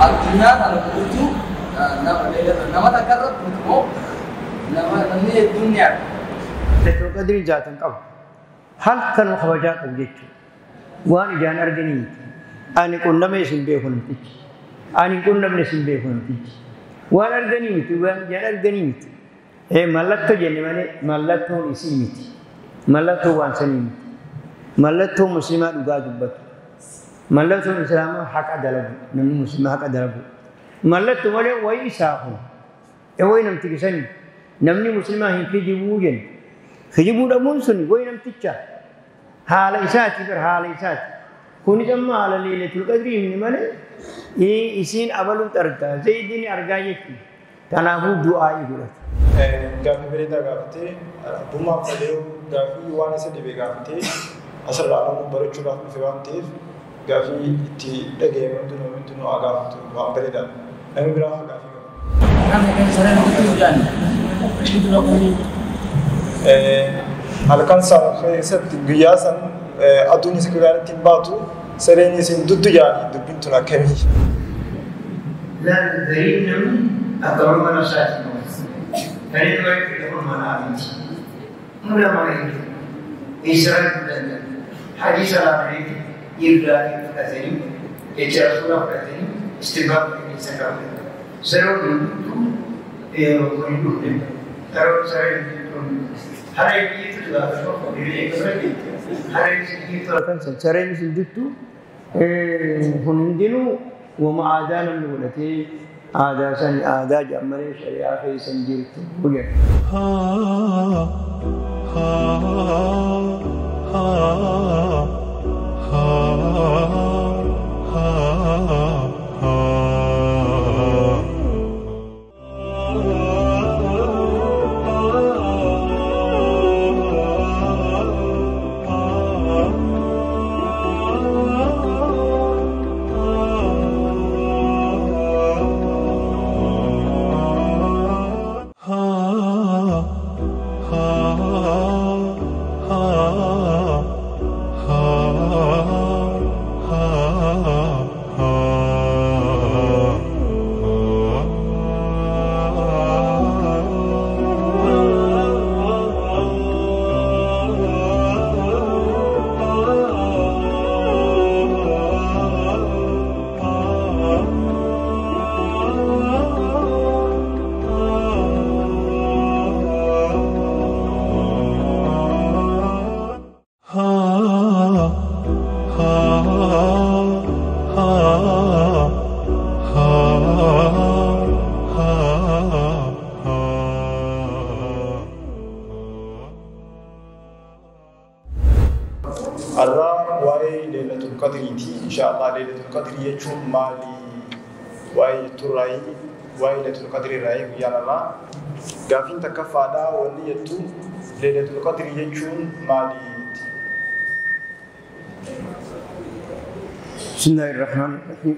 Addunyaa kana guutuu nama takka irratti immoo namni hedduun ni arga. Lailatul Qadrii jaatan qabu. Halkanuu kabajaa qabu jechuudha. Waan ijaan arganii miti. Ani qunname isin beeku namtichi. Ani hin qunnamne isin beeku namtichi. Waan arganii miti, waan ijaan arganii miti. Mallattoo jenne malee mallattoon isii miti. Mallattoo waan sanii miti. Mallattoo musliimaa dhugaa dubbatu. Mallattoon islaamaa haqa dalagu. Namni musliimaa haqa dalagu. Mallattoo malee wayii isaa kun. Wayi namtichi sanii. Namni musliimaa hin kijibuu jenne. Kijibuu dhabuun sun wayi namticha. Haala isaati bar haala isaati. Kunis amma haala Lailatul Qadrii himni malee isiin abaluutu argaa. Zayidiin argaa jechuudha. Kanaafuu du'aa godhatu. Gaaffii bareedaa gaafatee abbummaa fadhee gaaffii waan isa dhibe gaafatee asirraa namni barachuudhaaf dhufe waan ta'eef gaaffii itti dhaga'e hundinuu hundinuu haa gaafatu waan bareedaadha. Namni biraa haa gaaffii qaba. Halkan san keessatti guyyaa san aduun isa gaariitti hin baatu sareen isin duddu yaani dubbiin tun akkamii? Laal gariin namni akka mana isaati. Gariin wayii kun mana miti. Ulama hedduu Israa'el danda'a. Hadiisa laafanii irraa fudhatanii jecha rasuulaa fudhatanii istinbaa fudhatanii isa qabu. Saroon hin duddu kun hin dhufne. Saroon sareen hin duddu. Harreen dhiitu sareen isin duddu kun hundinuu wama aadaa namni godhatee aadaa san aadaa jedhan malee shari'aa keessa hin jirtu jedha. Har'a waa'ee Lailatul Qadriiti. Inshaallah Lailatul Qadrii jechuun maali? Waa'ee jetturraayi, waa'ee Lailatul Qadriirraayi guyyaan har'aa. Gaaffiin takkaffaadhaa wanni jettu Lailatul Qadrii jechuun maali? بسم الله الرحمن الرحيم.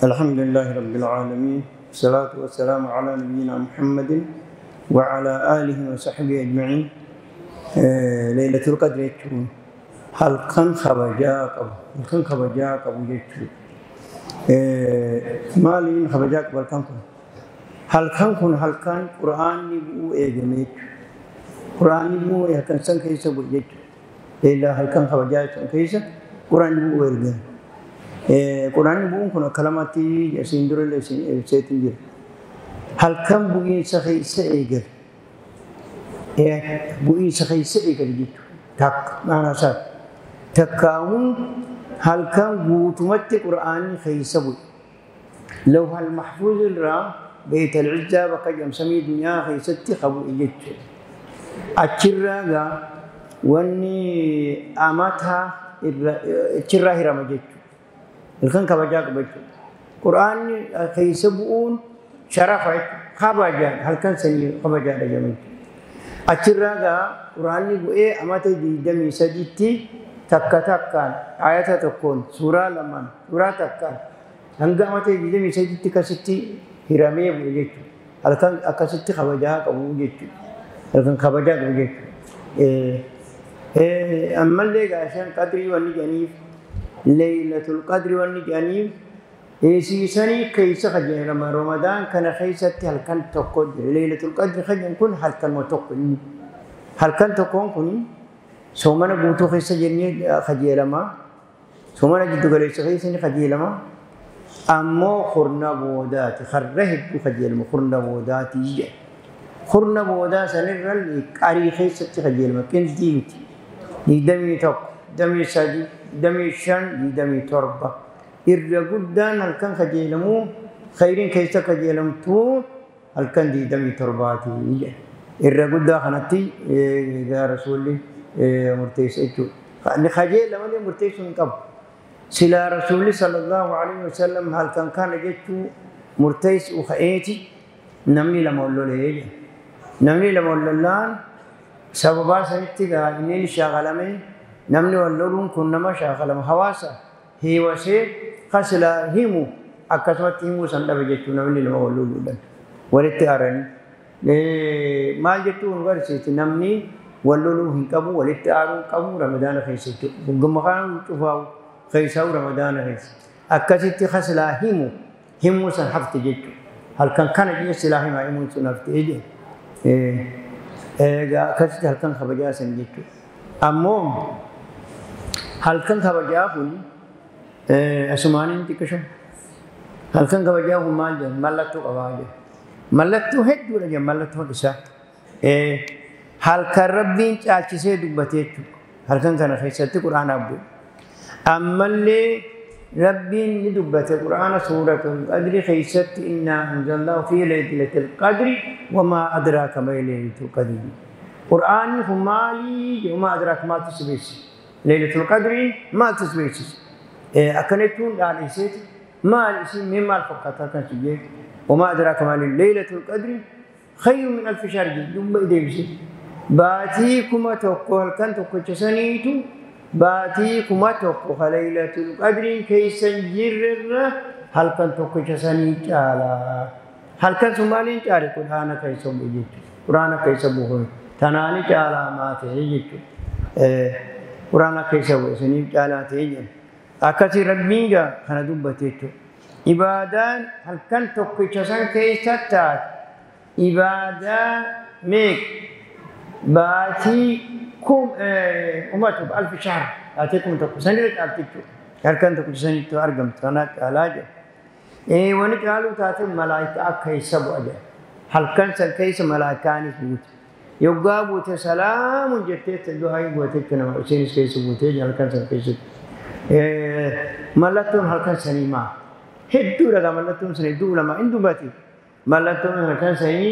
الحمد لله رب العالمين، والصلاة والسلام على نبينا محمد وعلى آله وصحبه أجمعين. ليلة القدر jechuun halkan kabajaa qabu, halkan kabajaa qabu jechuudha. Maaliin kabajaa qabu halkan kun? Halkan kun halkan Qur'aanni bu'uu eegame jechuudha. Qur'aanni bu'uu halkan san keessa bu'e jechuudha. Leelaa halkan kabajaa san keessa Qur'aanni bu'uu eegame. Qur'aanni bu'uun kun akka lamatti isin dura illee isin ibseetiin jira. Halkan bu'iinsa keessa eegale. Bu'iinsa keessa eegale jechuudha. Takka maanaa isaati. Takkaawun halkan guutumatti Qur'aanni keessa bu'e. Lawhal mahfuuz irraa Beet al-Izzaa bakka jedhamsamii dunyaa keessatti qabu jechuudha. Achirraa gaa wanni amataa achirraa hirama jechuudha. Halkan kabajaa qaba jechuudha. Qur'aanni keessa bu'uun sharafa jechuudha. Kabajaan halkan sanii kabajaadha jedhama jechuudha. Achirraa gaa Qur'aanni bu'ee amata 23tti takka takkaan ayata tokkoon suuraa lamaan suuraa takkaan hanga amata 23tti akkasitti hiramee bu'e jechuudha. Halkan akkasitti kabajaa qabu jechuudha. Halkan kabajaa qabu jechuudha. Ammallee gaashaan qadrii wanni jedhaniif Lailatul Qadri wanni jedhaniif Isiisanii keessa kajeelama Ramadaan kana keessatti halkan tokko jira. Laylatul Qadri kajen kun halkanuma tokko inni. Halkan tokkoon kun soomana guutuu keessa jennee kajeelama. Soomana jiddu galeessa keessa ni kajeelama. Ammoo kurna boodaati. Harra hedduu kajeelama kurna boodaati jedha. Kurna boodaa sanirra qarii keessatti kajeelama. Qindii miti. 21, 23, 25, 27. Irra guddaan halkan kajeelamuu khayriin keessa kajeelamtuu halkan 27 jedha. Irra guddaa kanatti egaa rasuulli murteessa jechuudha. Inni kajeelamalee murteessuu hin qabu. Silaa rasuulli sallallahu alaihi wasallam halkan kana jechuu murteessuu ka'eeti namni lama ol lolee jedha. Namni lama ol lollaan sababaa sanitti gaa inni shaakalame namni wal loluun kun nama shaakalama hawaasa hiiwasee kasilaa himu akkasumatti himuu san dhabe jechuu namni lama wal loluudhaan walitti aaranii. Maal jechuu nu barsiisi namni wal loluu hin qabu walitti aaruu hin qabu Ramadaana keessa jechuudha. Gumma kaan cufaa'u keessaa'u Ramadaana keessa. Akkasitti kasilaa himu himuu san hafte jechuudha. Halkan kana jee silaa himaa himuun sun hafte jedhe. Egaa akkasitti halkan kabajaa san jechuudha. Ammoo halkan kabajaa kun asumaaniin xiqqisho. Halkan kabajaa kun maal jedhan mallattoo qabaa jedha. Mallattoo hedduudha jedhan mallattoon isaa. Halkan Rabbiin caalchisee dubbate jechuudha. Halkan kana keessatti Qur'aana bu'e. Ammallee Rabbiin ni dubbate Qur'aana suuratul Qadri keessatti innaa anzalnaahu fi laylatil qadri wamaa adraaka maa laylatul qadri. Qur'aanni kun maalii wamaa adraaka maaltu si beeksisa? Laylatul qadri maaltu si beeksisa? Akkana jechuun dhaadheesseeti maal isin mee maal fakkaataa kan si jee wamaa adraaka maali laylatul qadri khayrun min alfi shahr jedhu deebise. Baatii 1000 halkan tokkicha saniitu baatii 1000 laylatul qadriin keessa hin jirrerra halkan tokkicha sanii caalaa. Halkan sun maaliin caale? Qur'aana keessa bu'e jechuudha. Qur'aana keessa bu'e. Tanaani caalaa maa ta'e jechuudha. Qur'aana keessa bu'e saniif caalaa ta'e jedha. Akkasii Rabbiin gaa kana dubbate jechuudha. Ibaadaan halkan tokkicha san keessa taate ibaadaa meeqa? Baatii 1000 alfi shahr baatee 1000 sanirra caalti jechuudha. Halkan tokkicha sanitti argamtu kanaa caalaa jedha. Wanni caaluu taate malaayikaa akka keessa bu'a jedha. Halkan san keessa malaayikaanis buute. Yoggaa buute salaamun jettee du'aa goote jechuudha nama isheenis keessa buutee halkan san keessatti. Mallattoon halkan sanii maal? Hedduudha gaa mallattoon sun hedduu lama hin dubbate. Mallattoon halkan sanii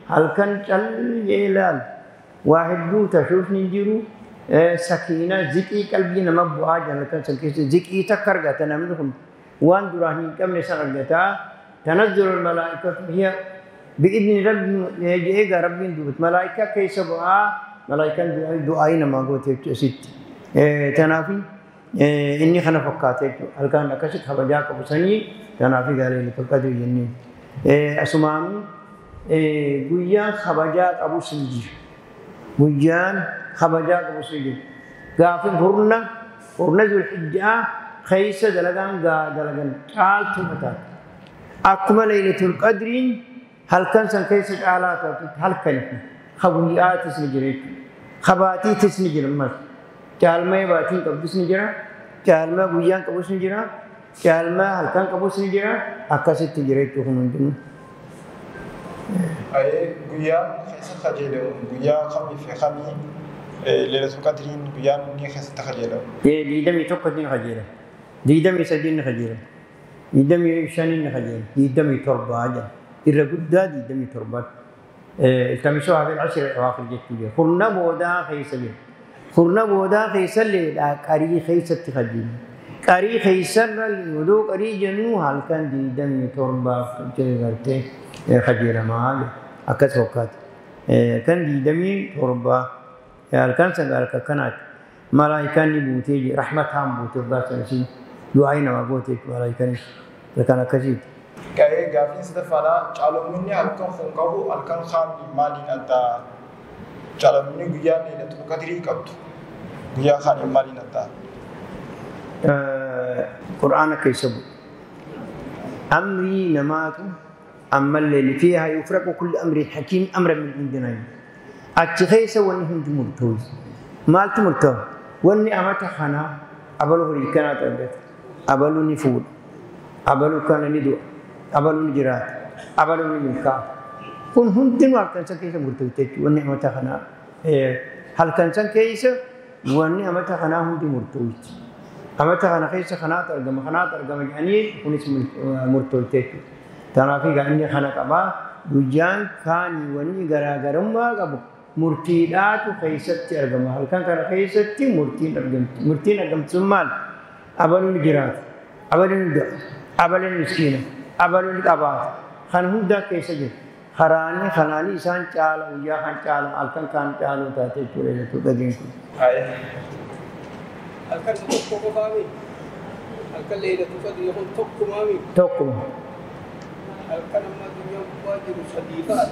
halkan callee ilaal. Waa hedduu tashuufni hin jiru. Sakiina ziqii qalbii nama bu'aa jira halkan san keessa ziqii takka argata namni kun waan duraan hin qabne san argataa. Tanazzalu almalaa'ikatu hiya bi'idni rabbi egaa Rabbiin dubbate malaa'ikaa keessa bu'aa malaa'ikaan du'aa namaa goote jechuudha asitti. Tanaafi inni kana fakkaate jechuudha. Halkan akkasitti kabajaa qabu sanii tanaafi gaalee Laylatul Qadri jenneen. Asumaanuu guyyaan kabajaa qabus ni jira. Guyyaan kabajaa qabus ni jira. Gaafi hurna Zulhijjaa keessa dalagaan dalagan caaltuu mataati. Akkuma Laylatul Qadriin halkan san keessa caalaa taatutti halkan kaguyyaatis ni jira jechuudha. Kabaatiitis ni jira ammas. Caalmaa baatiin qabdus ni jira. Caalmaa guyyaan qabus ni jira. Caalmaa halkan qabus ni jira. Akkasitti jira jechuudha kun hundinuu. Guyyaan keessa kajeelamu guyyaa kamii fi kamii Laylatul Qadriin guyyaan inni keessatti kajeelamu? 21 ni kajeelama. 23 ni kajeelama. 25 ni kajeelama. 27 jedha. Irra guddaa 27. Iltamisuu fil ashri awaakhir jechuu jira. Kurna boodaa keessa jira. Kurna boodaa keessallee qarii keessatti kajeelama. Qarii keessarra odoo qarii jennuu halkan 27 gartee kajeelamaa jira. Akkas fakkaata. Kan 27 halkan sagal akka kanaati. Malaayikaan ni buutee jira. Rahmataan buutee waggaa sana isiin du'aa namaa goote jechuudha malaayikaanis. Halkan akkasiiti. Gaafiin sadaffaadha. Caalomni halkan kun qabu halkan kaan maaliin addaa? Caalomni guyyaa Laylatul Qadrii qabdu guyyaa kaaniin maaliin addaa? Qur'aana keessa bu'e. Amrii namaatu ammallee fiihaa yufraqu kullu amrin hakiim amran min indinaa. Achi keessa wanni hundi murtooyi. Maaltu murtoo'a? Wanni amata kanaa abalu horii kanaatu argata. Abalu ni fuudha. Abalu kana ni du'a. Abalu ni jiraata. Abalu ni milkaa'a. Kun hundinuu halkan san keessa murtooyte jechuudha. Wanni amata kanaa halkan san keessa wanni amata kanaa hundi murtooyti. Amata kana keessa kanaatu argama kanaatu argama jedhanii kunis murtooyte jechuudha. Kanaaf egaa inni kana qabaa guyyaan kaanii wanni garaagarummaa qabu murtiidhaatu keessatti argama. Halkan kana keessatti murtiin argamti. Murtiin argamti sun maal? Abaluun ni jiraata. Abaluun ni du'a. Abaluun miskiina. Abaluun ni qabaata. Kan hundaa keessa jiru. Karaanii kanaanii isaan caala guyyaa kan caala halkan kan caaluu taate jechuudha jechuudha dhageen kun. Halkan tokko qofaami. Halkan Laylatul Qadri kun tokkumaami. Tokkuma. Halkan amma addunyaa gubbaa jiru sadii fa'a.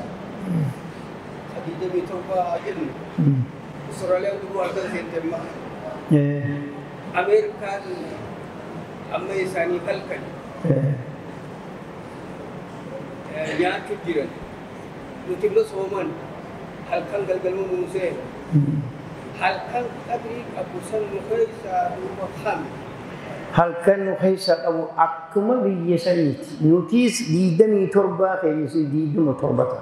Sadii torba jennu. Austraaliyaan duruu halkan seente amma. Ameerikaan amma isaanii halkan. Nyaachuu jiran. Nuti immoo sooman halkan galgalma muusee. Halkan qadrii qabu san nu keessaa duuba kami. Halkan nu keessaa qabu akkuma biyya saniiti. Nutis 27 keenya 27 ta'a.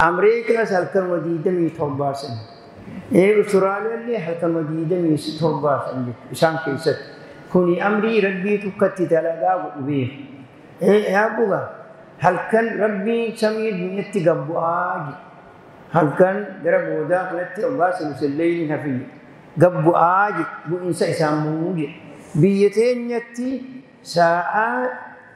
Ameerikaas halkanuma 27 san. Austraaliyaallee halkanuma 27 san jechuudha isaan keessatti. Kuni amrii rabbii tokkotti dalagaa godhu beeku. Yaa halkan rabbiin samii dunyatti gabbu'aa jedhu. Halkan gara boodaa kanatti hoggaa suluselleeyliin hafiyya. Gabbu'aa jedhu bu'insa isaan muu jedhu. Biyya teenyatti sa'aa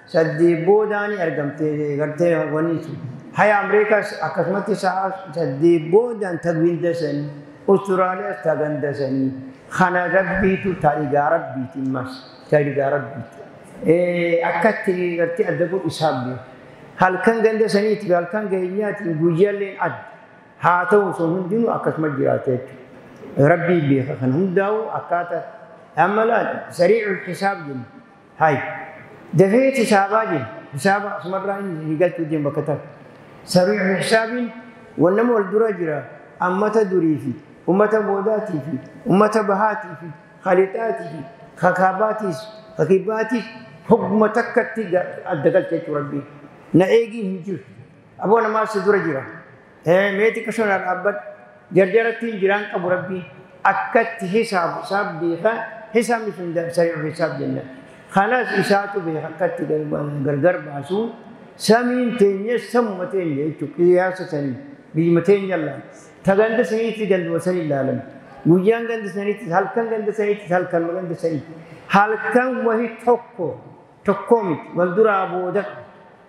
8 boodaani argamte gartee wanni sun. Haya Ameerikaas akkasumatti sa'aa 8 boodaan tagwinda sanii Austraaliyaas taganda sanii kana rabbiitu ta'igaa rabbiiti ammas ta'igaa rabbiiti. Akkatti gartee adda godhu isaan beeku. Halkan ganda saniiti halkan geenyaatiin guyyaalleen adda. Haa ta'u sun hundinuu akkasuma jiraata jechuudha. Rabbii beeka kan hundaa'u akkaataa amma laal sariicul hisaab jenna. Hay dafeet hisaabaa jenna. Hisaaba asumarraa inni galchuu deemu bakka ta'a. Sariicul hisaabiin wannama wal dura jira ammata durii fi ummata boodaatii fi ummata bahaatii fi khalixaatii fi kakaabaatiis kakibbaatiis hogguma takkatti adda galcha jechuudha rabbiin. Na eegii hin jiru. Aboo namaa si dura jira. Meetii qashonaa dhaabbadhu. Jarjaratti hin jiraan qabu rabbiin. Akkatti hisaabu isaaf beekaa hisaabni sun sariicul hisaab jenna. Kanas isaatu beeka akkatti gargar baasuu samiin teenya samuma teenya jechuudha. Qiyaasa sanii biyyuma teenya laala. Ta ganda saniitti ganduma sanii ilaalama. Guyyaan ganda saniitti halkan ganda saniitti halkanuma ganda saniitti. Halkan wahii tokko tokkoo miti wal duraa booda.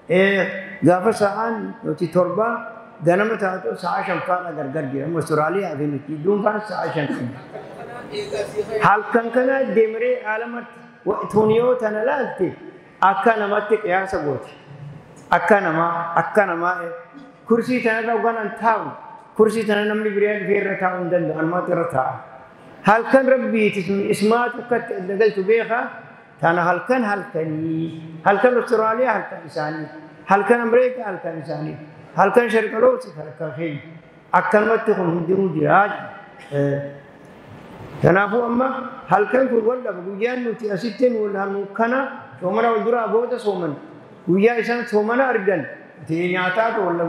Gaafa sa'aan nuti 7 ganama taatu sa'a 5 faadha gargar jira. Austraaliyaa fi nuti dhuunfaan sa'a 5. Halkan kana deemree aalamatti tuniyoo tana laalte akka namatti qiyaasa goote. Akka namaa kursii tanarra hogganan taa'u kursii tana namni biraan dhufee irra taa'uu hin danda'u anumaatu irra taa'a. Halkan rabbiiti sun ismaatu akkatti adda galchu beekaa. Tana halkan halkanii halkan Austraaliyaa halkan isaanii halkan Ameerikaa halkan isaanii halkan Sharqalooti halkan keenya akkanumatti kun hundinuu jiraa. Kanaafuu amma halkan kun wal dhaba guyyaan nuti asitti nu kana soomana wal duraa booda sooman guyyaa isaan soomana argan nyaataa oolla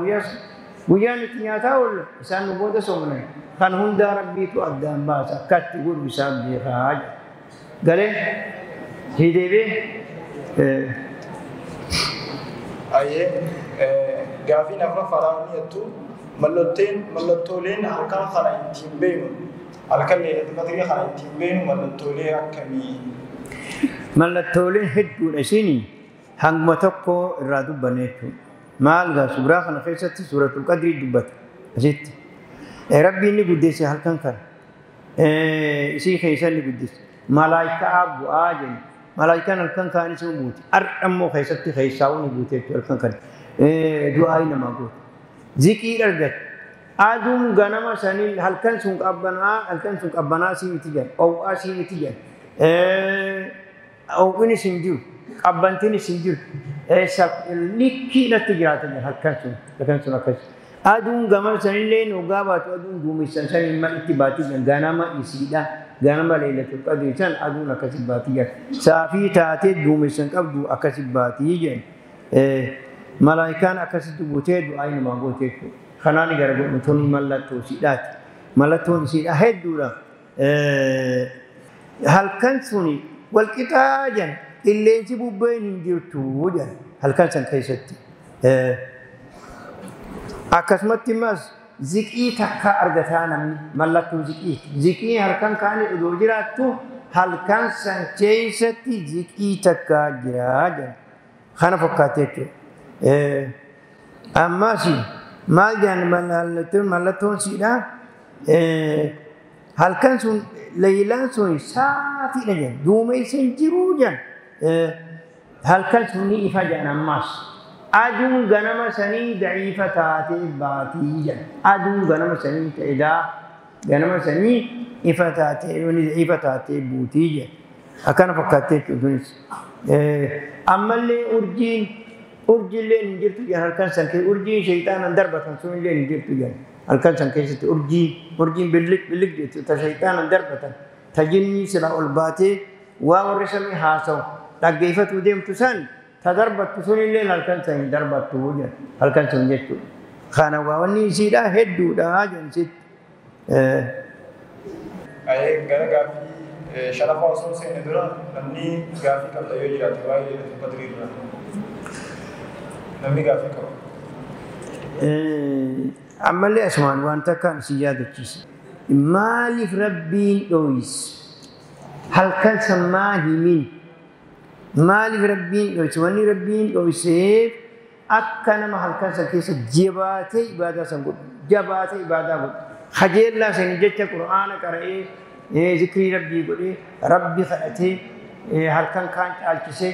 guyyaa nuti nyaataa oolla isaan nu booda soomanan kan hundaa rabbiitu addaan baasa akkatti godhu isaan beekaa galee hidheebee. Ayyee gaafiin afuraffaadhaan ni jettu mallattooleen halkan kana ittiin beeknu halkan Laylatul Qadrii kana ittiin beeknu mallattoolee akkamii? Mallattooleen hedduudha isinii hanguma tokko irraa dubbanne jechuudha. Maal gaa suuraa kana keessatti suuratul Qadrii dubbata asitti. Rabbiin ni guddisse halkan kana. Isii keessa ni guddisse. Malaayikaa bu'aa jenna. Malaayikaan halkan kaanis ni buuti. Har'a immoo keessatti keessaa'uu ni buute jechuudha halkan kana. Du'aa namaa goote. Zikii argate. Aduun ganama sanii halkan sun qabbanaa sii miti jedha. Ow'aa sii miti jedha. Ow'inis hin jiru. Qabbantiinis hin jiru. Likkiidhatti jiraatan halkan sun halkan sun akkas. Aduun gama sanillee hoggaa baatu aduun duumessan saniin itti baatii ganama isiidha. Ganama Laylatul Qadri san aduun akkasi baatii jedhan. Saafii taatee duumessan qabdu akkasi baatii jedhan. Malaayikaan akkasitti buutee du'aa namaa goote jechuudha. Kanaan gara godhu tun mallattoo isiidhaati. Mallattoon isiidha hedduudha. Halkan suni walqixaa jedhan qilleensi bubbeen hin jirtu jedhan halkan san keessatti. Akkasumatti immas ziqii takka argataa namni mallattoo ziqii. Ziqii halkan kaanii odoo jiraattu halkan san keessatti ziqii takka jira jedhan. Kana fakkaate jechuudha. Ammas maal jedhan mallattoon siidhaa halkan sun leeylaan sun saafiidha jedhan duumessa hin jiruu jedhan. Halkan sun ni ifa jedhan ammas. Aduun ganama sanii daciifa taatee baatii jedhan. Aduun ganama sanii ta'edaa ganama sanii ifa taatee daciifa taatee buutii jedhan. Akkana fakkaattee jechuudha kunis. Ammallee urjiin urjiillee hin jirtu jedhan halkan san keessa urjiin shayxaanan darbatan sunillee hin jirtu jedhan. Halkan san keessatti urjiin billik billik jettu ta shayxaanan darbatan ta jinnii silaa ol baatee waa warri samii haasawu dhaggeeffatuu deemtu san ta darbattu sunillee halkan san hin darbattu jedhan halkan sun jechuudha. Kana waa wanni isiidha hedduudha jedhan sitti. Gara gaaffii shanaffaa osoo hin seenne dura namni gaaffii qabda yoo jiraate waa'ee Laylatul Qadrii irraa. Namni gaaffii qaba. Ammallee asumaan waan takkaan si yaadachiisa. Maaliif Rabbiin dhoyse? Halkan san maa himin? Maaliif Rabbiin dhoyse? Wanni Rabbiin dhoyseef akka nama halkan san keessa jabaatee ibaadaa san godhu. Jabaatee ibaadaa godhu. Kajeellaa sanii jecha Qur'aana qara'ee zikrii Rabbii godhee Rabbi kadhatee halkan kaan caalchisee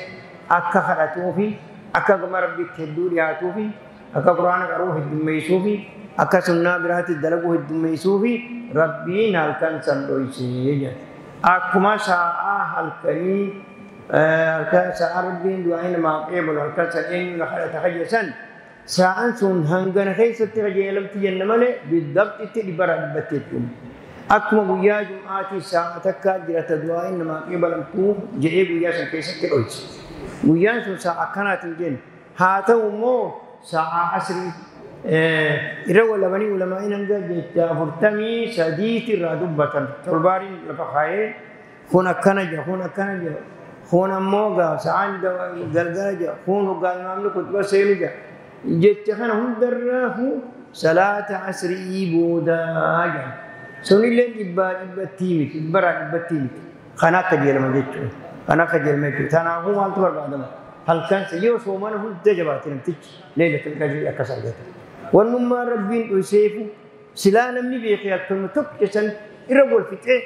akka kadhatuu fi akka gama Rabbiitti hedduu dhiyaatuu fi akka Qur'aana qaruu heddummeessuu fi akka sunnaa biraatti dalaguu heddummeessuu fi Rabbiin halkan san dhoysee jedha. Akkuma sa'aa halkanii halkan sa'aa Rabbiin du'aa namaa qeebalu halkan san eenyu na kadhata kajeessan sa'aan sun hangana keessatti kajeelamti jenna malee biddabxitti dhibbarraa dhibbatti jechuudha. Akkuma guyyaa Jum'aatii sa'a takka jirata du'aa namaa qeebalamtuu jedhee guyyaa san keessatti dhoyse. Guyyaan sun sa'a akkanaatiin jenna. Haa ta'u immoo sa'a asrii irra walabanii ulamaa'in hanga jecha 43 irraa dubbatan. Tolbaariin lafa kaayee kun akkana jira kun akkana jira kun ammoo gaa sa'aan galgala jira kun hoggaa imaamni kutuba seenu jira. Jecha kana hundarraahu salaata asrii boodaa jira. Sunillee dhibbaa dhibbattii miti dhibbaraa dhibbattii miti. Kana akka jedhama jechuudha. Kana akka jedhama jechuudha. Kanaafuu maaltu barbaadama? Halkan yoo soomana hunda jabaate namtichi Laylatul Qadrii akkas argata. Wannummaan Rabbiin dhoyseefu silaa namni beekee akkuma tokko san irra wal fixee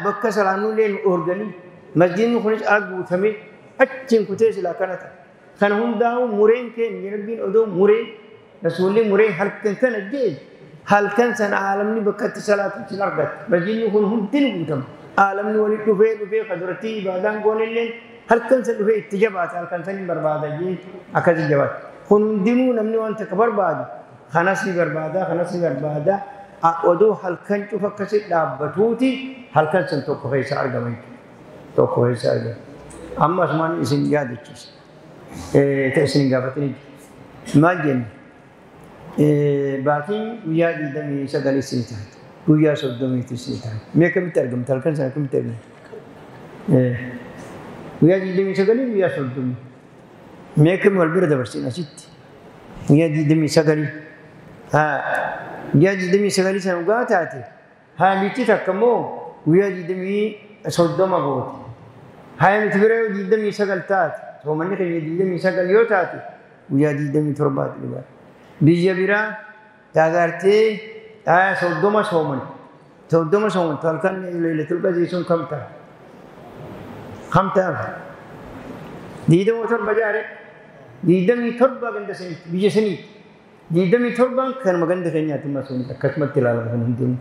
bakka salaannullee nu oorganii masjidni kunis guutamee achiin kutee silaa kana ta'a. Kana hundaa'u mureen keenya Rabbiin odoo muree rasuulli muree halkan kana jee halkan sana aalamni bakka itti salaatu sin argata. Masjidni kun hundinuu guutama. Aalamni walitti dhufee dhufee kaduratti ibaadaan goonillee halkan san dhufee itti jabaata halkan san hin barbaada jee akkasi jabaata. Kun hundinuu namni waan takka barbaadu kanas ni barbaada kanas ni barbaada odoo halkan cufa akkasi dhaabbatuuti halkan san tokko keessa argama jechuudha. Tokko keessa argama. Amma asumaan isin yaadachiisa. Ta'e isin hin gaafatanii maal jenne? Baatiin guyyaa 29 isin taate guyyaa 30 isin taate mee akkamitti argamta halkan sana akkamitti argamta? Guyyaa 29 guyyaa 30 mee akkami wal bira dabarsina asitti guyyaa 29 guyyaa 29 sana dhugaa taate haa miti takka immoo guyyaa 30 goote haa miti bira yoo 29 taate soomanni keenya 29 yoo taate guyyaa 27 dhugaa. Biyya biraa taagartee 30 sooman 30 sooman halkan Laylatul Qadrii sun kam ta'a? Kam ta'a? 27 jaare 27 ganda saniitti biyya saniitti 27 kanuma ganda keenyaatti immoo sun akkasumatti ilaalama kan hundinuu.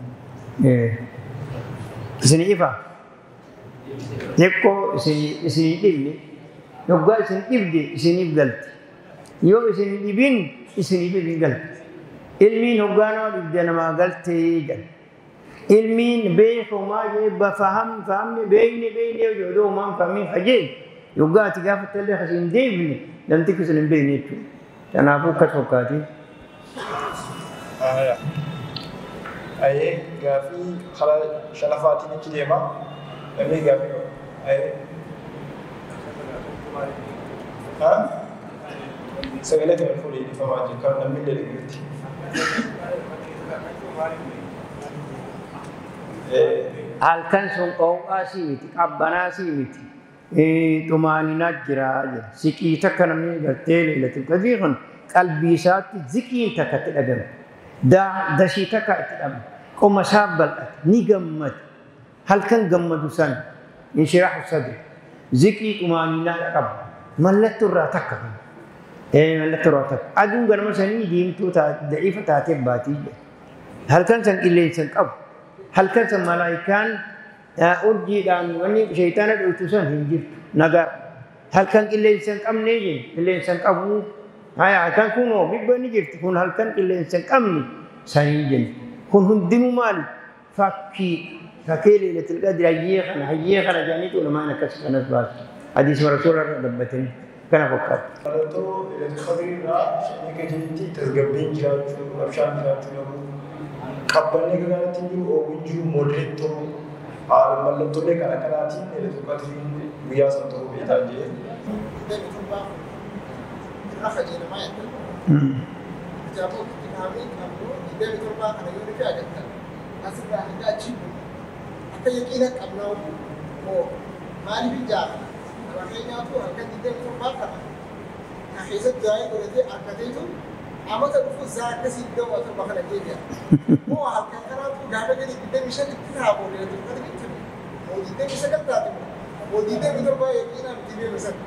Isinii ifa? Xiqqoo isinii dhibne Yoggaa isin dhibde isiniif galti. Yoo isin dhibin isiniif hin galti. Ilmiin hoggaa nama dhibde namaa galtee jedha. Ilmiin beekumaa jee fahamni beeyne beeyne yoo homaan fahamiin hajee yoggaa ati gaafattallee kasi hin deebine namtichi sun hin beekne jechuudha. Kanaafuu akkas fakkaati. Ayee gaafii karaa shanaffaatiin achi deema. Namni gaafii qaba. Ayee. Sagalee kana fuudhee dhiifamaa jiru kan namni illee dhaggeetti. Halkan sun qooqaa sii miti, qabbanaa sii miti. Xumaaninaa jira jedha. Siqii takka namni gartee Leelatul Qadrii kun qalbii isaatti ziqiin takka itti dhagame. Dashii takka itti dhagame. Qoma isaa bal'ate ni gammada. Halkan gammadu san inshiraahu sadri. Ziqii xumaaninaa qaba. Mallattoo irraa takka kana. Mallattoo irraa takka. Aduun ganama sanii diimtuu da'iifa taatee baatii jedha. Halkan san qilleensa hin qabu. Halkan san malaayikaan urjiidhaan wanni shayitaana dhoytu san hin jirtu nagaa. Halkan qilleensa hin qabne jenna qilleensa hin qabu. Haya halkan kun hoo bibba ni jirti kun halkan qilleensa hin qabne sanii jenna. Kun hundinuu maali? Fakkii fakkii Leelatul Qadri hayyee kana jedhaniitu ulamaan akkas kanas baasu. Hadiisuma rasuula irra dhaabbatanii kana fakkaata. Mallattoo Leelatul Qadrii irraa shanii gadiitti tasgabbiin jiraachuu, rabshaan jiraachuu dhabuu, qabbanni gagaatti hin jiru, oowwiin jiru, moderate ta'uu, mallattoolee kana kanaatiin Leelatul Qadriin guyyaa san ta'uu beektaa jee. Irra fayyadamaa jechuudha. Kitaaba ofitti kaa'amee qabnu 27 kana yoo nuti agartan asirraa hanga achii akka yaqiina qabnaa moo maaliif hin jaarana? Nama keenyaatu halkan 27 kana ka keessatti daa'ee godhatee harkateetu amata dhufu zaa akkasii 27 kana jeeja. Moo halkan kanaatu gaafa gadi 25 itti taaboo Leelatul Qadriin tuni moo 29 taate moo 27 yaqiinaan itti beeku sana.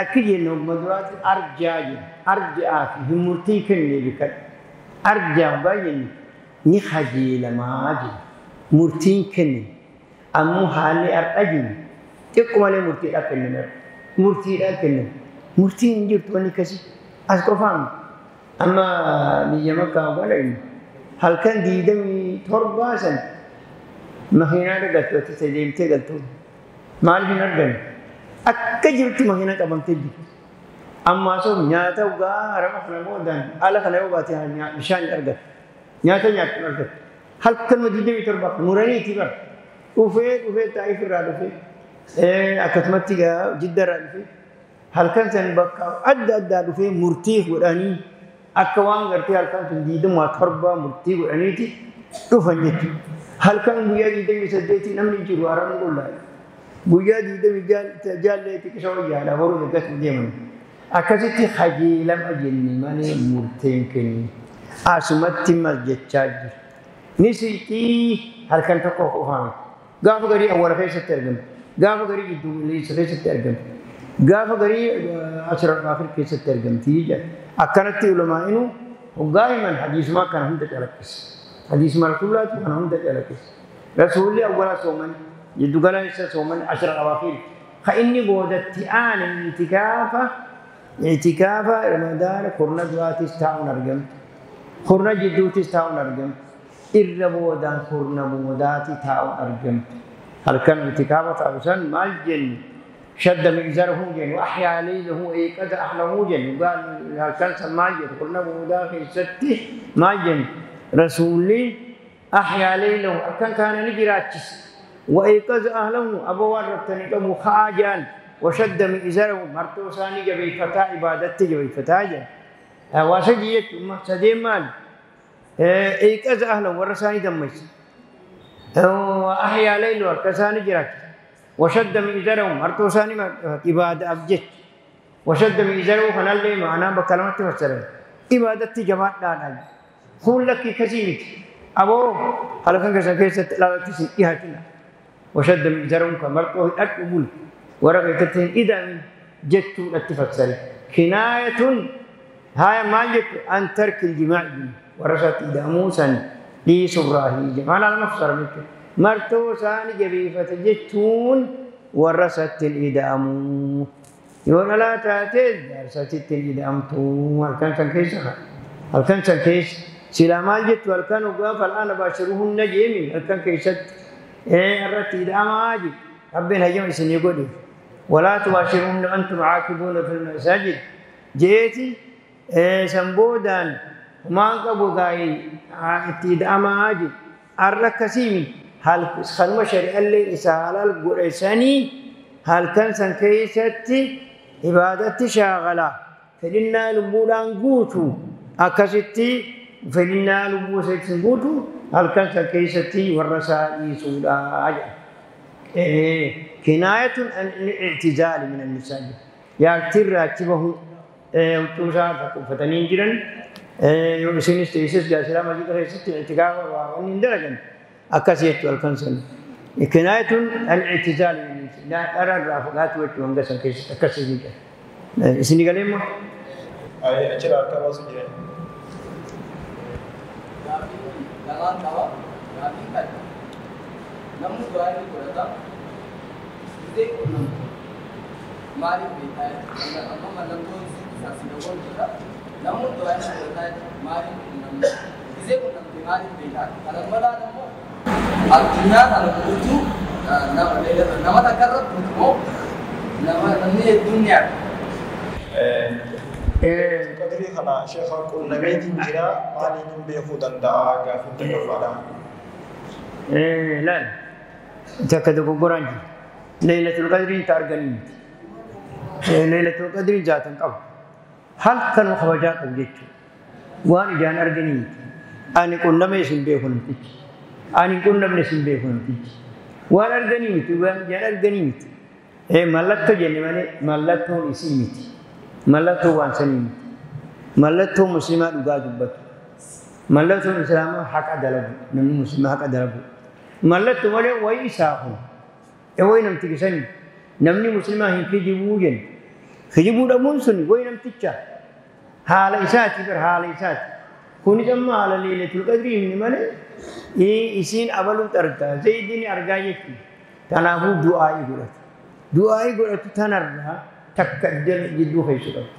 Akki jennu oguma duraatti arjaa jenna. Arjaa fi hin murtii kennee bikadha. Arjaa baay'een ni kajeelamaa jenna. Murtiin kenne ammoo haalli har'a jennu xiqqoo malee murtiidhaan kennan murtiidhaan kennan. Murtiin hin jirtu wanni akkasii as qofaan amma biyya Makkaa wala inni halkan 27 san makiinaa galtoota deemtee galtoota maaliif hin arganne? Akka jirtu makiinaa qabamtee jirti. Amma asoo nyaata dhugaa harama kana boodaan ala kana yoo baate bishaan hin argatu. Nyaata nyaattu hin argatu. Halkanuma 27 muraniiti bara. Dhufee dhufee Taa'if irraa dhufee akkasumatti Jidda irraa dhufee halkan san bakka adda addaa dhufee murtii godhanii akka waan gartee halkan sun 27 murtii godhaniiti dhufan jechuudha. Halkan guyyaa 28 namni jiru haramni qullaa'e. Guyyaa 26 xiqqisha wayyaadha boruu eeggattu deeman. Akkasitti kajeelama jenne malee murteen kennu. Asumatti mas jechaa jira. Ni siqii halkan tokko qofaan. Gaafa garii awwaala keessatti argamti. Gaafa garii gidduu galeessa keessatti argamti. Gaafa garii asirra afir keessatti argamti jedha. Akkanatti ulamaa'inuu hoggaa himan hadiisuma kana hunda calaqqisa. Hadiisuma rasuulaatu kana hunda calaqqisa. Rasuulli awwaala sooman jiddu galeessa sooman asirra awaafir. Ka inni boodatti aane itikaafa Ramadaana kurna duraatis taa'uun argamti. Kurna jidduutis taa'uun argamti. Irra boodaan kurna boodaati taa'uun argamti. Halkan itikaafa taa'u san maal jennu? Shadda mi'zarahu jennu, ahyaa laylahu eeqada ahlahu jennu. Halkan san maal jennu? Kurna boodaa keessatti maal jennu? Rasuulli ahyaa laylahu halkan kana ni jiraachise. Wa eeqada ahlahu aboo waan raftanii qabu ka'aa jedhan. وشد مئزره مرتو ثاني جبيفتا عبادتي جبيفتا جا واسجي يتم سدين مال ايقظ اهله ورساني دمس واحيا ليل وركساني جراك وشد مئزره مرتو ثاني عبادة ابجت وشد مئزره فنالي معنا بكلمة فسر عبادتي جماعت دانا خون لك كثير ابو خلقك سكيست لا تسي ايهاتنا وشد مئزره كمرتو اكبل ورقة إذا جدت التفسر كناية هاي ما جدت عن ترك الجماع ورثت إذا موسى لي سراهي جمال على مفسر منك مرتو ثاني جبيفة جتون warra isaatti hin ida'amu. Yoo dhalaa taate jaarsatti hin ida'amtu halkan san keessa. Halkan san keessa silaa maal jettu halkan dhugaa fal'aana baashiruhunna jeemi halkan keessatti irratti ida'amaa jedhu rabbiin hayyama isinii godhe. Walaa tubaashiruhunna antum caakifuuna fil masaajid jeeti san boodaan maan qabu gaa'ii itti ida'amaa jedhu. Arra akkasiimi kanuma shari'allee isa halal godhe sanii halkan san keessatti ibaadatti shaagala fedhinnaa lubbuudhaan guutu akkasitti fedhinnaa lubbuu isaatiin guutu halkan san keessatti warra isaa dhiisuudha jedha. Kinaayatun an i'tizaali min annisaa jaartirraa achi bahu huccuu isaa uffatanii hin jiran yoo isinis teesses jaasilaa masjida keessatti i'tikaafa waan hin dalagan akkas jechuu halkan san. Kinaayatun al-i'tizaal dhararraa fagaatu jechuu hanga san keessatti akkas jedha. Isinii galee immoo? Achirraa harka baasu jiran. Gaaffii lamaan qaba. Gaaffii kana namni du'aa inni godhata. Gisee qunnamtu maaliif beektaa? Amma mallattoon isaa si dhabuun jira. Namni du'aa inni godhata maaliif qunnamtu? Gisee qunnamte maaliif beektaa? Kana malaan immoo addunyaa kana guutuu nama takka irratti immoo namni hedduun ni arga. Qadrii kana sheekha qunnameetiin jira maaliin hin beekuu danda'a gaaffiin tokkoffaadha. Laal takka dogoggoraan jiru. Laylatul Qadriin ta arganii miti. Laylatul Qadriin jaatan qabu. Halkanuma kabajaa qabu jechuudha. Waan ijaan arganii miti. Ani qunname isin beeku namtichi. Ani hin qunnamne isin beeku namtichi. Waan arganii miti, waan ijaan arganii miti. Mallattoo jenne malee mallattoon isii miti. Mallattoo waan sanii miti. Mallattoo musliimaa dhugaa dubbatu. Mallattoon islaamaa haqa dalagu. Namni musliimaa haqa dalagu. Mallattoo malee wayii isaa kun. Wayi namtichi sani namni musliimaa hin kijibuu jenne. Kijibuu dhabuun sun wayi namticha. Haala isaati bar haala isaati. Kunis amma haala Laylatul Qadrii himni malee isiin abaluutu argaa zayidiin argaa jechuudha. Kanaafuu du'aa'ii godhatu. Du'aa'ii godhatu tanarraa takka jidduu keessa qabdu.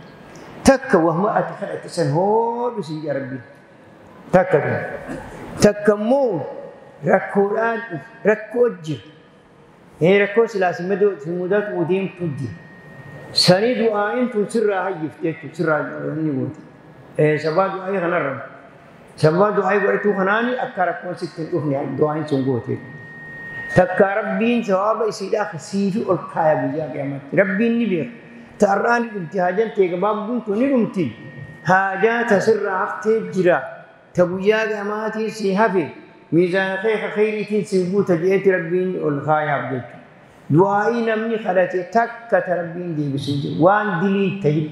Takka wahuma ati kadhatte san hoodhu si rabbi. Takka takka immoo rakkoodhaan rakkoo jira. Rakkoo silaa si mudatu deemtu jira. Sanii du'aa'iin tun sirraa hayyifti jechuudha sirraa inni gooti. Sabaa du'aa'ii kanarra. Sabaa du'aa'ii godhatuu kanaani akka rakkoon sitti hin dhufne du'aa'iin sun goote. Takka rabbiin sawaaba isiidhaa siifi ol kaaya guyyaa qiyaamaatti. Rabbiin ni beeka. Ta'arraa ni dhumti haajaan ta'e gabaabduun tun ni dhumti. Haajaa tasirraa haftee jira. Ta guyyaa qiyaamaatiin si hafe miizaana kee khayriitiin si guuta jedheeti rabbiin ol kaayaaf jechuudha. Du'aa'ii namni kadhate takka ta rabbiin deebisee jiru. Waan dilii ta'in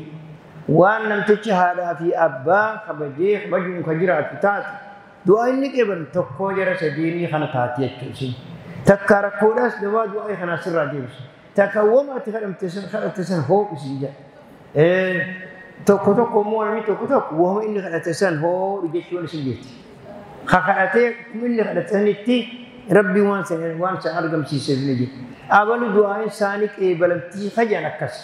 waan namtichi haadhaa fi abbaa kabajee kabajuun kan jiraatu taate du'aa inni qeebalu tokkoo jara sadiinii kana taate jechuudha. Takka rakkoodhaas dawaa du'aa kana sirraa deebisu. Takka wama ati kadhatte san hoodhu siin jedha. Tokko tokko immoo namni tokko tokko wama inni kadhate san hoodhu jechuun isin jirti. Ka kadhatee akkuma inni kadhate sanitti rabbi waan san argamsiiseef ni jira. Abalu du'aan isaanii qeebalamtii kajan akkas.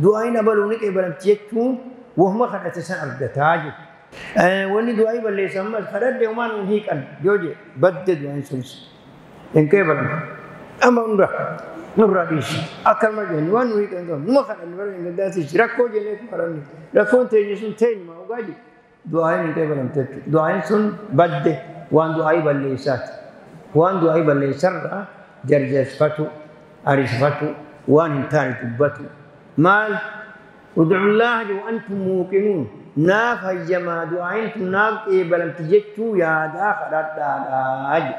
Du'aan abaluu ni qeebalamtii jechuun wahuma kadhate san argataa jechuudha. Wanni du'aa balleessa ammas kadhadhe homaan hin hiiqan yoo jedhe badde du'aan sunis hin qeebalamtu. Amma hunda nurraa dhiisi. Akkanuma jennu waan nu hiiqan qabu numa kadhanne bara hin gaddaatiis rakkoo jenneetu kadhanne rakkoon teenye sun teenyuma dhugaa jedhe du'aan hin qeebalamtu jechuudha. Du'aan sun badde waan du'aa balleessaati. Waan du'aa balleessarraa jarjarfatu arisfatu waan hin taane dubbatu. Maal ud'ullaaha wa antum muuqinuun naaf hayyamaa du'aayin tun naaf qeebalamti jechuu yaadaa kadhadhaadhaa jedhe.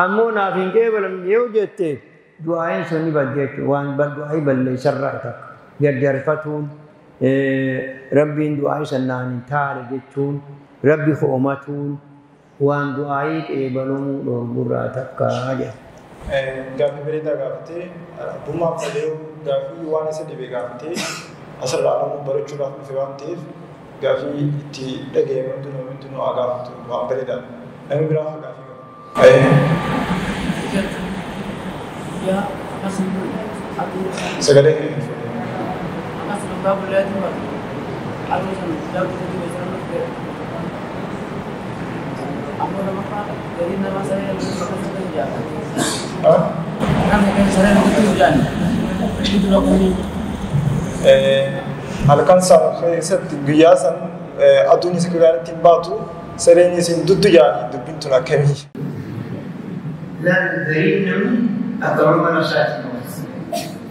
Ammoo naaf hin qeebalamne yoo jette du'aayin sun ni badde jechuudha. Waan du'aayii balleessarraa takka jarjarfatuun rabbiin du'aayii san naan hin taane jechuun rabbi hoomatuun waan du'aayii qeebalamuu dhoorgurraa takka jedha. Gaaffii bareedaa gaafatee abbummaa fudhatee gaaffii waan isa dhibe gaafatee asirraa namni barachuudhaaf dhufe waan ta'eef gaaffii itti dhaga'ame hundinuu hundinuu haa gaafatu waan bareedaadha. Namni biraa haa gaaffii qabu. Guyyaa asii Sagalee halkan san keessatti guyyaa san aduun isa gaariitti hin baatu sareen isin duddu jaanii dubbiin tun akkamii. Laal gariin namni akka mana isaatti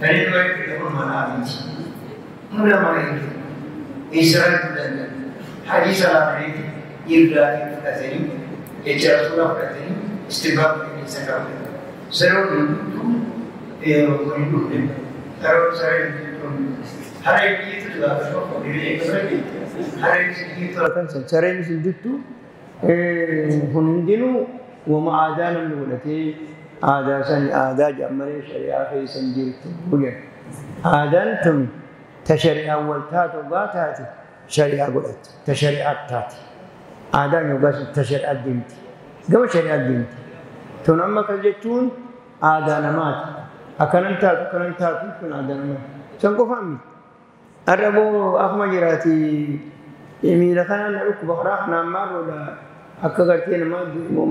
gariin wayii mana abiiti. Mula mana Israa'el danda'a. Hadiisa laafanii irraa fudhatanii jecha rasuulaa fudhatanii istibaa fudhatanii isa qabu. Sareen hunduu kun hin dhufne. Sareen sareen isin dittu kun hundinuu wama aadaa namni godhatee aadaa san aadaa jedhan shari'aa keessa hin jirtu jedha. Aadaan tun ta shari'aan wal taatu dhugaa taate shari'aa godhatti ta shari'aa taate. Aadaan yookaas ta shari'aa deemti. Gama shari'aa deemti. Tun amma akkas jechuun aadaa namaati. Akkanan taatu kun aadaa namaati. San qofaan miti. Har'a boo akkuma jiraati miila kanaan na dhukkuba karaa kanaan maal godha akka gartee namaa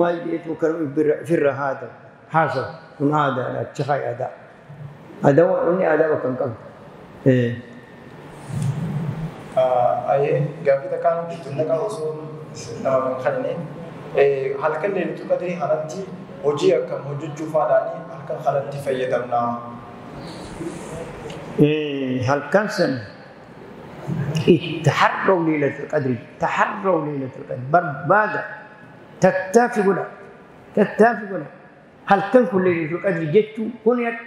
maal jedheetu akkanuma ofirra haata haasa'u kun aadaadha achi haa aadaa. Aadaa inni aadaa bakka hin qabdu. Ayee gaaffii takkaan tunnaqa osoo nama kan kanine halkan leeltuu qadrii kanatti hojii akkam hojjechuu faadhaanii halkan kanatti fayyadamna. Halkan san تحروا ليلة القدر، تحروا ليلة القدر بربادة تتافق لها تتافق لها. هل تنكر ليلة القدر جت هنيت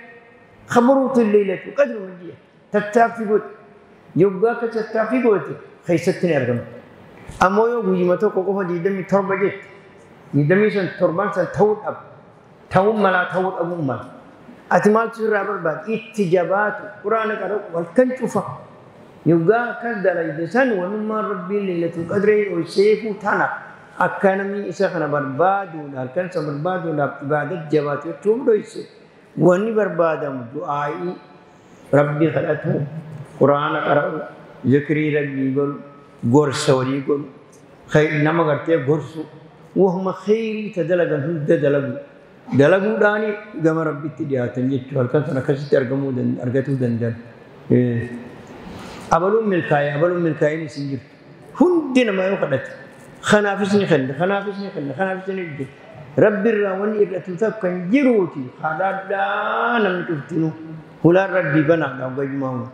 خبروت ليلة القدر من جهة تتافق يبقاك تتافق خيستني أرقم أما يوم ما توقف دي دمي تربة جت دمي سن تربان سن تود أب تود ملا تود أبو ملا أتمال تسرع برباد اتجابات قرآن قرأ والكنشوفة يبقى كذا ليدسن ومما ربي ليلة القدر والسيف تنا أكانمي إسخنا برباد ولا كنس برباد ولا عبادة جبات توم دويس وني برباد دعائي ربي خلته قرآن قرأ ذكري ربي يقول غرس ولي يقول خير نما قرتي غرس وهم خيري تدلقن هم دلقوا دلقوا داني جم ربي تجاهتن جت والكنس نكست أرجمو دن أرجتو دن أبلون ملكاي أبلون ملكاي نسنجر هندنا ما يوقدت خنافسني خل خنافسني خل خنافسني جد ربي الراوني إبلة كان جروتي خدانا لم تفتنو ولا ربي بنا لا بجمعه.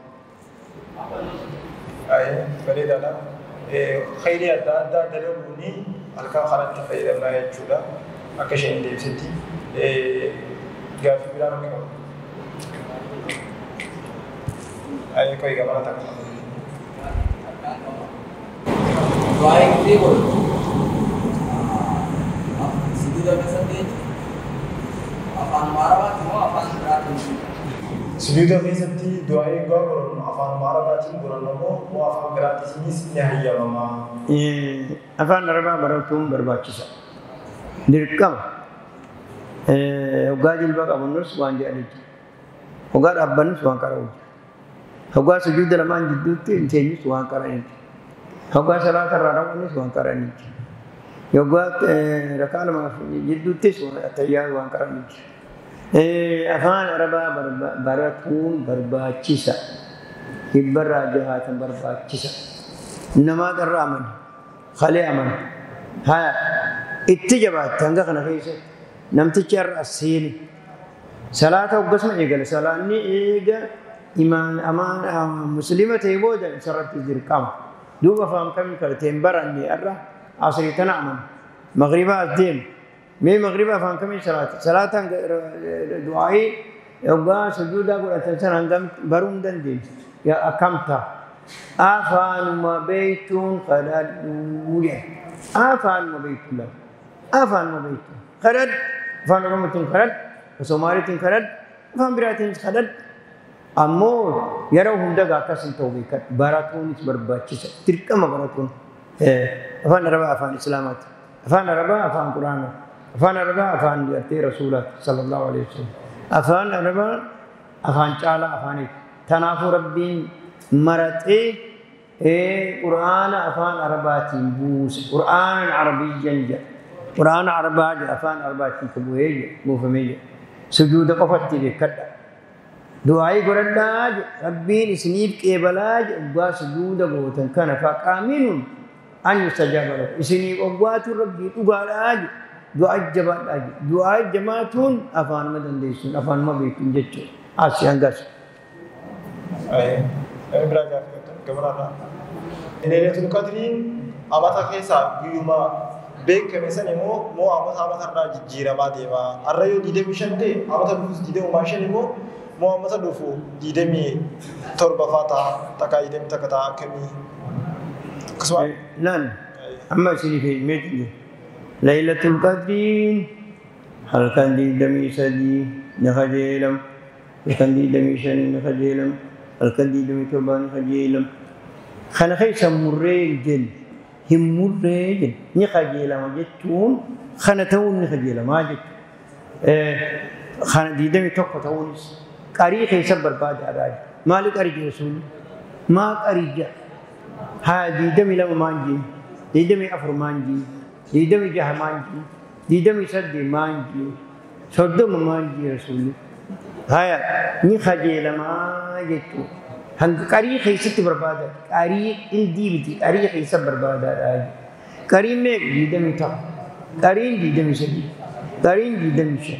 أي فريد أنا خيري أدا أدا دلوني الكام خلت فريد أنا يجولا أكشين ديبستي قافي بلا نميكم. أي كوي كمان تك. دعاء كتير بقول. سجود كيسة أفان مارا تيمو أفان براتين. سجود كيسة تي دعاء قبرن أفان مارا باتين قرن مو مو أفان براتين نهاية ماما. أفان ربا براتون برباتشة. نركب. وقال الباب أبو النص وان جالج. وقال أبو النص وان كراوج. هو سجود لما جدوت إنتي سوان كراني هو صلاة الركعة سوان كراني هو ركعة لما جدوت سوان تيار سوان كراني أفان ربا براتون برباتشيسا يبرا جهات برباتشيسا نما الرامن خلي أمن ها اتجابات تنقخنا فيسه نمتشر السين صلاة وقسم إيجال صلاة ني إيجال إيمان أمان مسلمة يبودا سرت الزرقام دوبا فهم كم كرتين برني أرى عصري تنعم مغربا الدين مي مغربا فهم كم صلاة صلاة دعائي يبقى سجودا قول أتنسان عندهم برون دندين يا أكمتا أفان ما بيتون قدر ويا أفان ما بيتون لا أفان ما بيتون قدر فان رمتين قدر وسوماريتين قدر فان براتين قدر أمور يروهم دقا كسن توبيك براتون برباتشيسا تركما براتون أفان ربا أفان إسلامات أفان ربا أفان قرآن أفان ربا أفان يأتي رسولات صلى الله عليه وسلم أفان ربا Afaan caalaa afaaniif. Kanaafuu Rabbiin maraxee Qur'aana afaan Arabaatiin buuse. Qur'aanan Arabiyyan jedha. Qur'aana Arabaa jedha afaan Arabaatiin ka bu'ee jedha buufamee jedha. Sujuuda qofatti beekadha. Du'aayii godhadhaa jedha. Rabbiin isiniif qeebalaa jedha oggaa sujuuda gootan kana faqaaminuun an yustajaaba lakum. Isiniif oggaatuun Rabbii dhugaadhaa jedha. Du'aa jabaadhaa jedha. Du'aa jabaatuun afaanuma dandeessuun afaanuma beekuun jechuudha. Asii hangas. Namni biraa gaaffii qabdan gamararraa. Leelatul Qadriin amata keessaa guyyuma beekame san immoo moo amata amatarraa jijjiiramaa deema. Har'a yoo 25 ta'e amata dhufus 25 immoo moo amata dhufu 27 faa ta'a takka 21 ta'a akkamii. Akkasuma. Laal amma isiniif himee jiru. Laylatul Qadriin halkan 23 ni kajeelama. Halkan 25 ni kajeelama. Halkan 27 ni kajeelama. Kana keessa murree hin jenne. Hin murree jenne. Ni kajeelama jechuun kana ta'uun ni kajeelamaa jechuudha. Kana 21 ta'uunis qarii keessa barbaadaadhaa. Maali qarii jedha sun? Maa qarii jedha? Haa 22 maan jee? 24 maan jee? 26 maan jee? 28 maan jee? 30 maan jee rasuulli? Haya ni kajeelamaa jechuudha. Hanga qarii keessatti barbaada. Qarii indii miti qarii keessa barbaadaadha. Qariin meeqa? 21. Qariin 23. Qariin 25.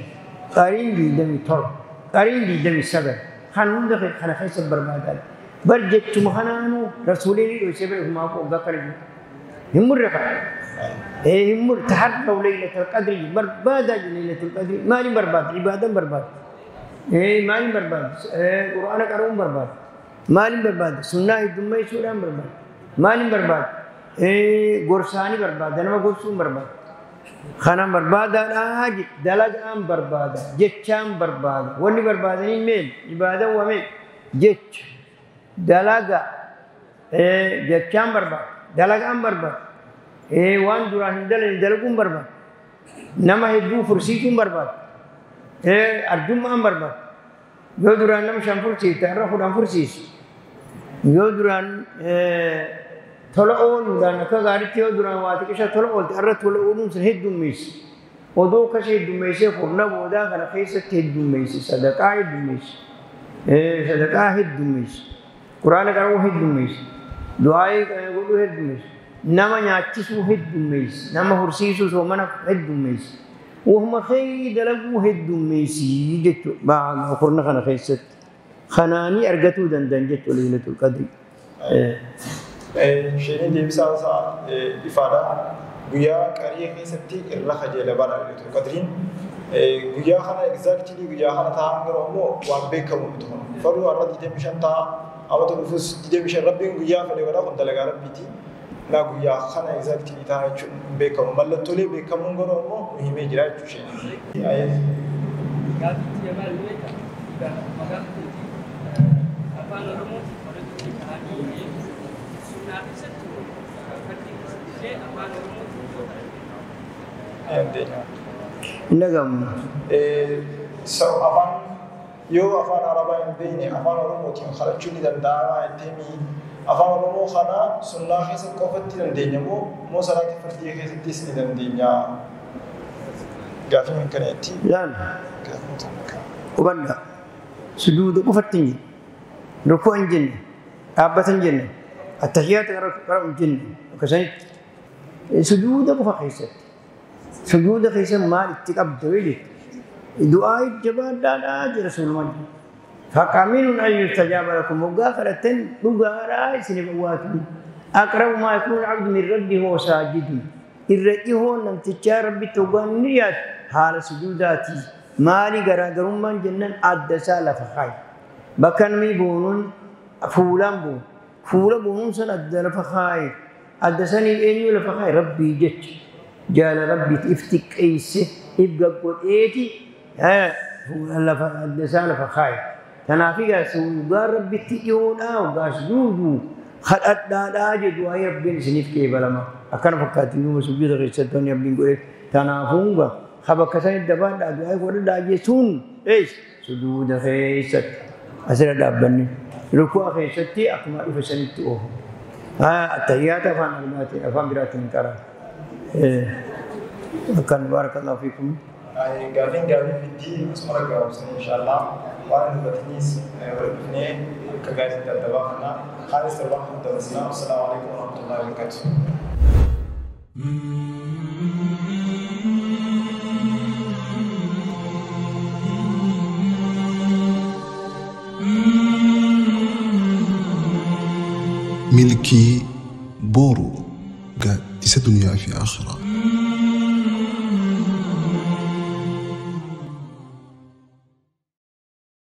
Qariin 27. Qariin 29. Kan hunda kana keessa barbaadaadha. Bar jechuma kanaanuu rasuuliin dhoysee bira humaa koo waggaa kana jiru. Hin murre kana. Hin murre taharraw laylatul qadri barbaadaa jiru laylatul qadri maaliin barbaada? Ibaadaan barbaada. Maaliin barbaada? Qur'aana qara'uun barbaada. Maaliin barbaada? Sunnaa heddummeessuudhaan barbaada. Maaliin barbaada? Gorsaanii barbaada. Nama gorsuun barbaada. Kana barbaadaadhaa dalagaan barbaada. Jechaan barbaada. Wanni barbaadanii meel ibaadaan waa meel jecha dalaga jechaan barbaada. Dalagaan barbaada. Waan duraan hin dalagne dalaguun barbaada. Nama hedduu fursiisuun barbaada. Arjummaan barbaada. Yoo duraan nama 5 fursiiste har'a 10 fursiisi. Yoo duraan tola ooluudhaan akka gaariitti yoo duraan waa xiqqisha tola oolte har'a tola ooluun sun heddummeessi. Odoo akkas heddummeessee furna boodaa kana keessatti heddummeessi. Sadaqaa heddummeessi. Sadaqaa heddummeessi. Quraana qara'uu heddummeessi. Du'aayii godhuu heddummeessi. Nama nyaachisuu heddummeessi. Nama horsiisuu soomana heddummeessi. Wahuma khayrii dalaguu heddummeessi jechuudha. Furna kana keessatti. Kanaanii argatuu danda'an jechuudha Laylatul Qadri. Isheen deebisaa isaa ifaadha. Guyyaa qarii keessatti irra kajeelamaadha Laylatul Qadriin. Guyyaa kana exactly guyyaa kana ta'an garuu immoo waan beekamu miti kun. Faruu har'a 25 ta'a amata dhufus 25 Rabbiin guyyaa fedhe godha kun dalagaa Rabbiiti. Na guyyaa kana exactly ta'a jechuun hin beekamu. Mallattoolee beekamuun garuu immoo nu himee jira jechuudha isheen. Gaaffichi jabaa illee maqaan keetii afaan Oromootiin qorachuu ta'anii sunnaa keessatti fakkii illee afaan Oromootiin yoo Dandeenya. Hin dhagahamu. Afaan yoo afaan Arabaa hin beekne afaan Oromootiin kadhachuu ni danda'ama jettee afaan Oromoo kana sunnaa keessatti qofatti dandeenya moo moo salaata fardii keessattis ni dandeenya? Gaaffiin kana jetti. Laal. Hubadhaa. Sujuuda qofatti hin jenne. Rukuu hin jenne. Dhaabbata hin jenne. Attahiyyaata qara'u hin jenne. Akkasanitti. Sujuuda qofa keessatti. Sujuuda keessa maal itti qabda yoo jette. Du'aa jabaadhaadhaa jira rasuulummaan. Faqaaminuun an yustajaaba lakum waggaa kadhattan dhugaadhaa isiniif awwaatu. Aqrabu maa yakuunu al-abdu min rabbihi huwa saajidun. Irra dhihoo namtichaa Rabbitti hoggaan ni dhiyaatu haala sujuudaati. Maali garaagarummaan jennaan adda isaa lafa kaaye. Bakka namni boonuun fuulaan boonu. Fuula boonuun san adda lafa kaaye. Adda saniif eenyu lafa kaaye Rabbii jecha. Jaala Rabbiiti if xiqqeesse if gaggodheeti lafa adda isaa lafa kaaye. Kanaaf egaa dhugaan Rabbitti dhiyoodhaa hoggaa sujuudu kadhadhaadhaa jedhu waa'ee Rabbiin isiniif qeebalama. Akkana fakkaatti duuba sujuuda keessatti wanni Rabbiin godhe. Kanaafuu egaa bakka sanitti dabaadhaa du'aa godhadhaa jechuun eessa sujuuda keessatti. Asirra dhaabbanni. Rukuu keessatti akkuma dhufe sanitti oofu. Attahiyyaata afaan armaatiin afaan biraatiin qara. Akkan baarakallahu fiikum. Gaafiin gaafii fiddii asuma gabaabsanii inshaallah waan dubbataniis wal dhufnee akka gaariitti adda baafna. Haalis torbaan kun dabarsinaa. Assalaamu alaikum warahmatullahi wabarakatuh. Milkii boru gaaddisa duniyaa fi akhiraa.